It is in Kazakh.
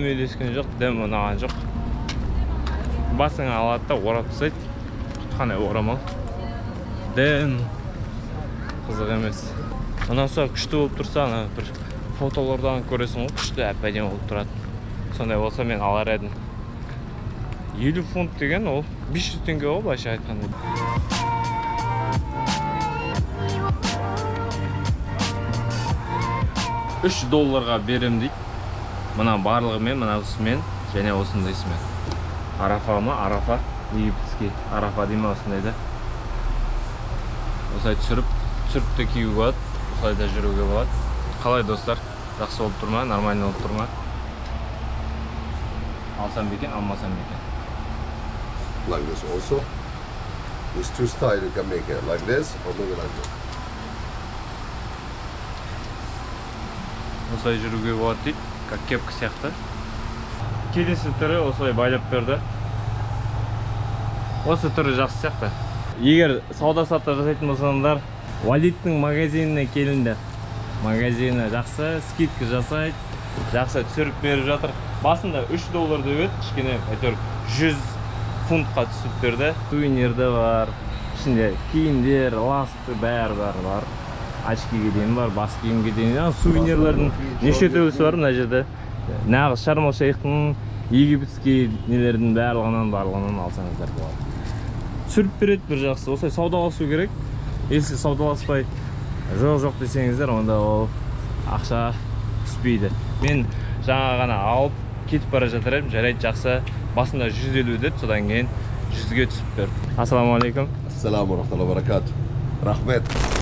Үйлескен жоқ, дым ұнаған жоқ. Басыңа алады да орап тастайды. Құтқандай орамал. Дым қызық емес. Ұнаса күшті болып тұрса, ана бір фотолардан көресің ғой, күшті әп-әдемі болып тұрады. Сондай болса мен алар едім. 50 фунт деген ол 500 теңге ғой, былайша айтқанда. 3 долларға берем дейді. Мына барлығымен, мынасымен және осындайсымен. Арафа ма? Арафа, египетский арафа дей ма, осындай да. Осылай түсіріп, түсіріп те киюге болады, осылай да жүруге болады. Қалай, достар? Жақсы болып тұр ма? Нормально болып тұр ма? Алсам ба екен, алмасам ба екен? Like this also. There's two styles you can make it, like this or maybe like this. Осылай жүруге болады дейді, как кепка сияқты. Келесі түрі осылай байлап берді. Осы түрі жақсы сияқты. Егер сауда-саттық жасайтын болсаңдар, Валидтің магазиніне келіңдер. Магазині жақсы, скидка жасайды, жақсы түсіріп беріп жатыр. Басында 3 доллар деп еді, кішкене әйтеуір 100 фунтқа түсіп берді. Сувенир де бар, ішінде киімдер, ласты бәрі бар. Очкиге дейін бар, бас киімге дейін. Сувенирлердің неше түрлісі бар мына жерде. Нағыз Шарм-эль-Шейхтің, египетский нелердің барлығынан алсаңыздар болады. Түсіріп береді бір жақсы. Осылай саудаласу керек. Если саудаласпай жоқ десеңіздер, онда ол ақша түспейді. Мен жаңа ғана алып кетіп бара жатыр едім. Жарайды, жақсы. Басында 150 деді, содан кейін 100-ге түсіп берді. Ассаламу алейкум. Ассаламу рахматуллахи ва баракату. Рахмет.